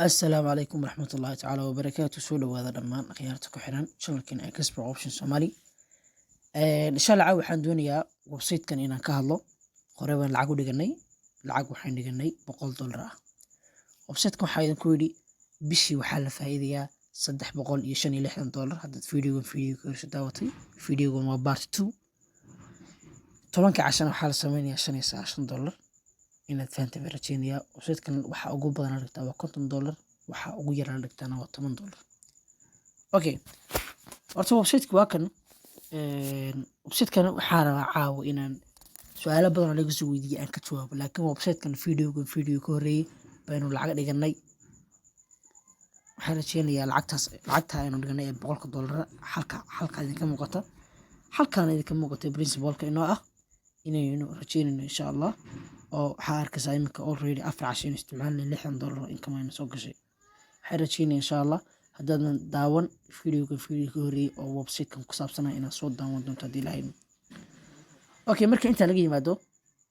Assalaamu calaykum waraxmatullaahi tacaala wabarakaatu. Soo dhawaada dhammaan akhyaarta ku xiran channelkan Expert Option Somali. Insha Allah caawa waxaan doonayaa website-kan inaan ka hadlo. Hore baan lacag u dhiganay, lacag waxaan dhiganay $100 ah. Website-kan waxaa idinku yidhi bishii waxaa la faa'iidayaa $365. Haddaad videogan video ka horeysa daawatay, videogan waa part two. 10-ka cashana waxaa la sameynayaa $95. Inaad fahantay baan rajeynayaa. Website-kan waxaa ugu badan la dhigtaa waa $50, waxaa ugu yar la dhigtaana waa $10. Okay, horta website-ka waa kan. Website-kan waxaa rabaa caawa inaan su-aalo badan oo laga soo weydiiyey aan ka jawaabo, laakiin website-kan videogan video ka horreeyey baynu lacag dhiganay. Waxaan rajeynayaa lacagtaas, lacagta aynu dhiganay ee $100, halka idinka muuqata, halkaana idinka muuqata principalka inoo ah, inaynu rajeynayno insha Allah. Oo waxaa arkaysaa iminka already 4 casho aynu isticmaalnay, $60 oo income aynu soo gashay. Waxaan rajeynaya insha Allah haddaadan daawan videoga video ka horreeyey oo website-kan ku saabsanaya inaad soo daawan doonto haddii Ilaahay idmo. Okay, marka intaa laga yimaado,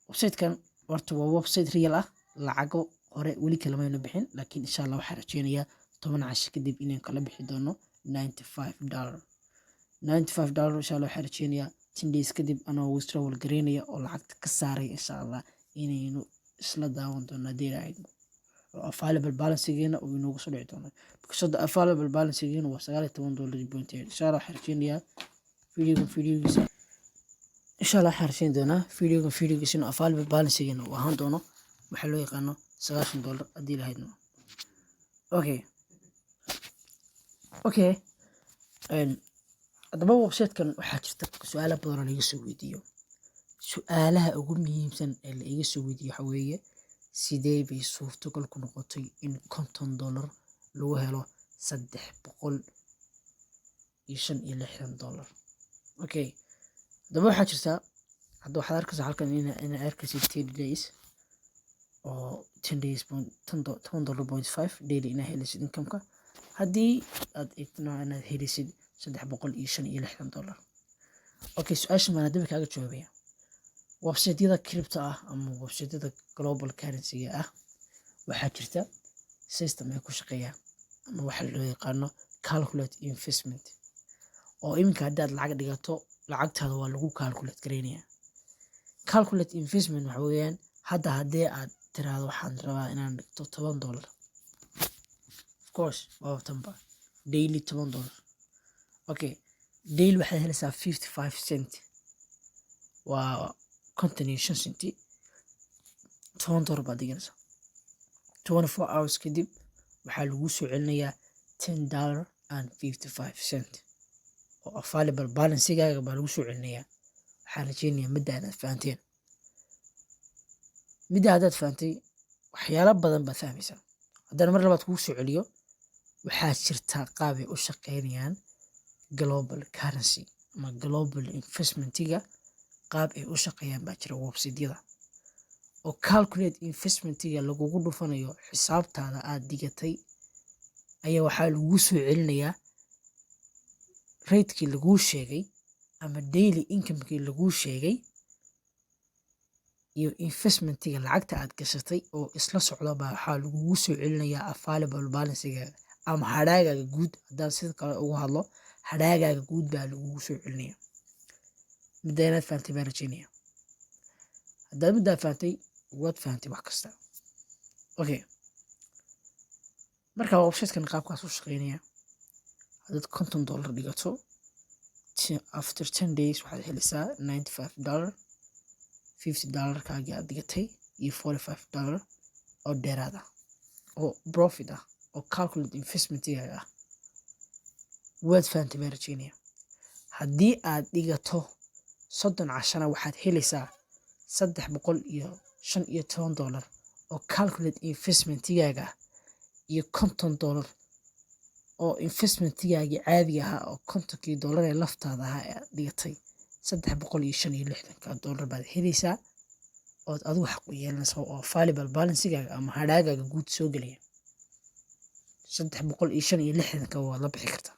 website-kan horta waa website real ah. Lacago hore weli kalamaynu bixin, laakiin insha Allah waxaan rajeynayaa 10 casho kadib inaan kala bixi doono $95, $95 insha Allah. Waxaan rajeynayaa 10 days kadib anoo withdrawal gareynaya oo lacagta ka saaray insha Allah inaynu isla daawan doono haddii Ilaahay idmo, oo available balancegeena uu inoogu soo dhici doono, because hadda available balancegeena waa $19.8. Insha Allah waxaan rajeynayaa videogan videogiisa, insha Allah waxaan rajeyn doonaa videogan videogiisa inuu available balancegeena uu ahaan doono waxaa loo yaqaano $90 haddii Ilaahay idmo. Okay, haddaba website-kan waxaa jirta su-aalo badan oo laga soo weydiiyo. Su-aalaha ugu muhiimsan ee la iga soo weydiiyo waxa weeye: sidee bay suurtogal ku noqotay in $50 lagu helo $365? Okay, haddaba waxaa jirta, hadda waxaad arkaysaa halkan ina arkaysid 30 days oo 10 days point $10.5 daily inaa helisid incomeka, haddii aad eegtana inaad helisid $365. Okay, su-aashan baan haddaba kaaga jawaabaya. Website-yada crypto ah ama website-yada global currency-ga ah waxaa jirta system ay ku shaqeeyaan ama waxa loo yaqaano calculate investment, oo iminka haddaad lacag dhigato, lacagtaada waa lagu calculate gareynayaa. Calculate investment waxa weeyaan, hadda haddii aad tiraahdo waxaan rabaa inaan dhigto $10, of course waa tanba daily $10. Okay, daily waxaad helaysaa 55 cent, waa 55 centi. $10 baad dhiganaysaa, 24 hours kadib waxaa lagu soo celinayaa $10.55 oo available balancegaaga baa lagu soo celinayaa. Waxaan rajeynayaa midda inaad fahanteen. Midda haddaad fahantay, waxyaalo badan baad fahmaysaa. Haddana mar labaad kugu soo celiyo, waxaa jirta qaabay u shaqeynayaan global currency ama global investmentiga. Qaab ay u shaqeeyaan baa jira website-yada, oo calculate investmentiga lagugu dhufanayo xisaabtaada aad dhigatay ayaa waxaa lagu soo celinayaa ratekii laguu sheegay ama daily incomekii laguu sheegay iyo investmentiga lacagta aad gashatay oo isla socda baa waxaa lagugu soo celinayaa available balancegaaga ama hadhaagaaga guud. Haddaan sida kale ugu hadlo, hadhaagaaga guud baa lagugu soo celinaya. Midda inaad fahantay baan rajeynaya. Haddaad middaa fahantay, waad fahantay wax kasta. Okay, marka websitekan qaabkaas u shaqeynaya, haddaad $50 dhigato, after 10 days waxaad helaysaa $95, $50kaagii aad dhigatay iyo $45 oo dheeraad ah oo profit ah oo calculate investmentigaaga ah. Waad fahantay baan rajeynaya. Haddii aad dhigato 30 cashana, waxaad helaysaa $315 oo calculate investmentigaaga ah iyo $50 oo investmentigaagii caadiga ahaa, oo $50kii ee laftaada ahaa ee aad dhigatay. $365 baad helaysaa ood adigu xaq u yeelanaysaa oo available balancegaaga ama hadhaagaaga guud soo gelaya. 365-ka waad la bixi kartaa,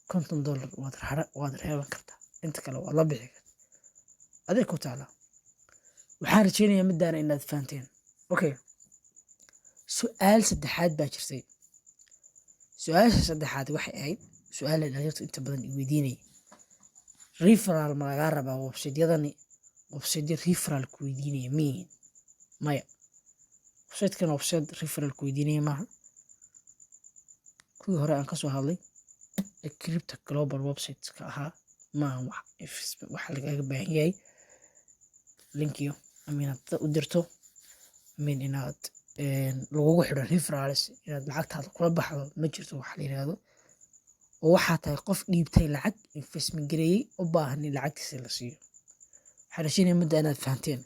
$50 waad reeban kartaa, inta kale waad la bixi kartaa, aday ku taalaa. Waxaan rajeynayaa middaana inaad fahanteen. Okay. Su-aal saddexaad baa jirtay. Su-aasha saddexaad waxay ahayd su-aal ay dhalinyartu inta badan i weydiinaya: referral ma lagaa rabaa? Website-yadani website referral ku weydiinaya miyihin? Maya, website-kan website referral ku weydiinaya maaha. Kuwii hore aan kasoo hadlay ee crypto global website-ka ahaa maaha. Wax lagaaga baahan yahay linkiyo ama inaad dad u dirto ama inaad lagugu xidho referrals, inaad lacagtaada kula baxdo, ma jirto wax la yiraahdo. Oo waxaa tahay qof dhiibtay lacag, investment gareeyey, u baahan in lacagtiisa la siiyo. Waxaan rajeynaya mudda inaad fahanteen.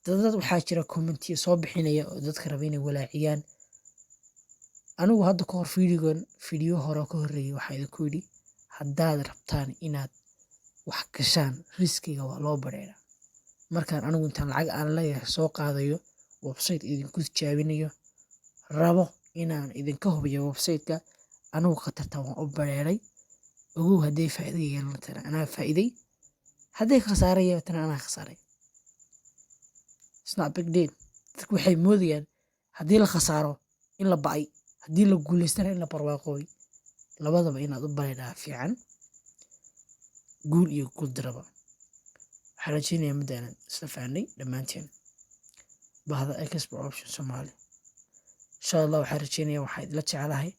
Dad waxaa jira commentiya soo bixinaya oo dadka raba inay walaaciyaan. Anigu hadda ka hor videogan, video hore ka horreeyay, waxaa idinku yidhi haddaad rabtaan inaad wax gashaan, riskiga waa loo bareeraa. Markaan anigu intaan lacag aan leeyahay soo qaadayo, website idinku tijaabinayo, rabo inaan idinka hubiyo website-ka, anigu khatarta waan u bareeray. Ogow, hadday faa'iido yeelatana anaa faa'iiday, hadday khasaare yeelatana anaa khasaaray. It's not big deal. Dadku waxay moodayaan haddii la khasaaro in la ba'ay, haddii la guulaystana in la barwaaqooy. Labadaba inaad u bareedhaa fiican, guul iyo guul daraba. Waxaan rajeynayaa muddaanan isla fahnay dhammaanteen, bahda Expert Option Somali. Insha Allah waxaan rajeynayaa, waxaa idila jeclahay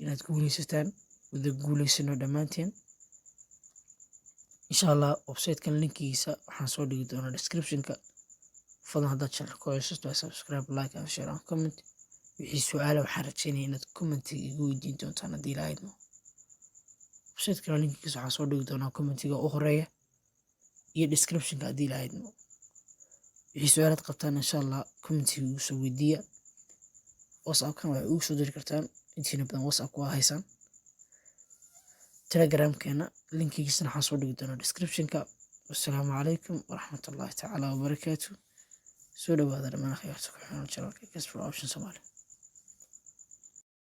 inaad guuleysataan, wada guuleysano dhammaanteen insha Allah. Website-kan linkigiisa waxaan soo dhigi doonaa description-ka. Fadlan haddaad channel ku cusub tahay, subscribe, like and share and comment. Wixii su-aala waxaan rajeynaya inaad commentiga igu weydiin doontaan haddii la idmo. Website-kana linkigiisa waxaan soo dhigi doonaa commentiga u horeeya iyo description-ka haddii la idmo. Wixii su-aalaad qabtaan, insha Allah commentiga igu soo weydiiya. WhatsAppkan waxay ugu soo diri kartaan, intiina badan WhatsApp waa haysaan. Telegramkeena linkigiisana waxaan soo dhigi doonaa description-ka. Wassalaamu calaykum waraxmatullaahi tacaala wabarakaatu. Soo dhawaada dhammaan akhyaarta ku xiran channelka Expert Option Somali.